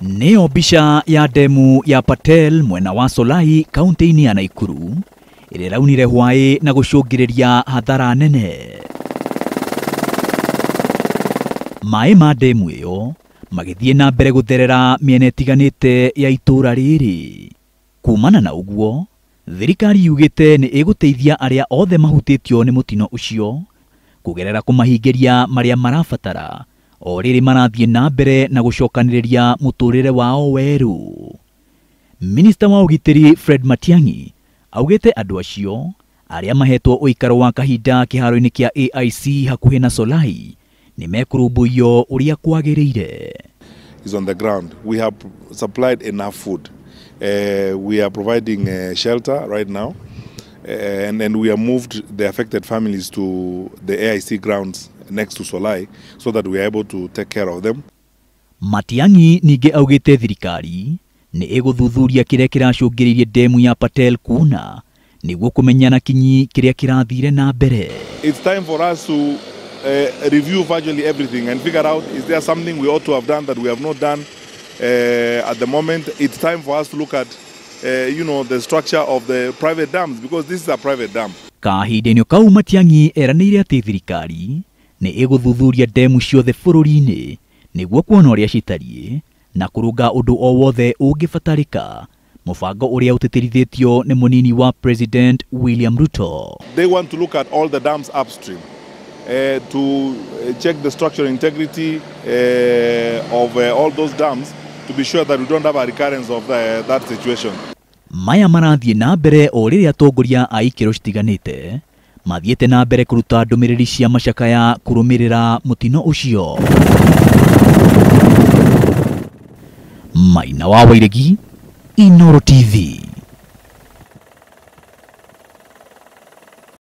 Nĩyo mbica ya ndemu ya Patel mwena wa Solai kaunti-inĩ ya Naikuru ĩrĩa ĩraunire hwaĩ na gũcũngĩrĩria hathara nene. Maĩ ma ndemu ĩyo magĩthiĩ na mbere gũtherera mĩena ĩtiganĩte ya itũũra rĩrĩ. Kumana na ũguo, thirikari yugĩte nĩ ĩgũteithia arĩa othe mahutĩtio nĩ mũtino ũcio kũgerera kũmahingĩria marĩa marabatara o rĩrĩ marathiĩ na mbere na gũcokanĩrĩria mũtũrĩre wao werũ. Minista wa ũgitĩri Fred Matiang'i augĩte andũ acio arĩa mahetwo ũikaro wa kahinda kĩharo-inĩ kĩa AIC hakuhĩ na Solai nĩ mekũrũmbũiyo ũrĩa kwagĩrĩire. Is on the ground. We have supplied enough food. We are providing shelter right now, and we have moved the affected families to the AIC grounds next to Solai so that we are able to take care of them. Matiang'i ningĩ augĩte thirikari nĩ ĩgũthuthuria kĩrĩa kĩracũngĩrĩirie ndemu ya Patel kuna nĩguo kũmenya na kinyi kĩrĩa kĩrathire na mbere. It's time for us to review virtually everything and figure out, is there something we ought to have done that we have not done at the moment. It's time for us to look at the structure of the private dams, because this is a private dam. Kahinda-inĩ kau Matiang'i eranĩire atĩ thirikari nĩ ĩgũthuthuria ndemu ciothe bũrũri-inĩ nĩguo kuona ũrĩa citariĩ na kũrũnga ũndũ o wothe ũngĩbatarĩka, mũbango ũrĩa ũtĩtĩrithĩtio nĩ mũnini wa President William Ruto. They want to look at all the dams upstream to check the structural integrity of all those dams to be sure that we don't have a recurrence of that situation. Maya marathiĩ na mbere o rĩrĩa atongoria a ikĩro citiganĩte mathiĩte na mbere kũruta ndũmĩrĩri cia macakaya kũrũmĩrĩra mũtino ũcio. Maina wa Wairegi, Inooro TV.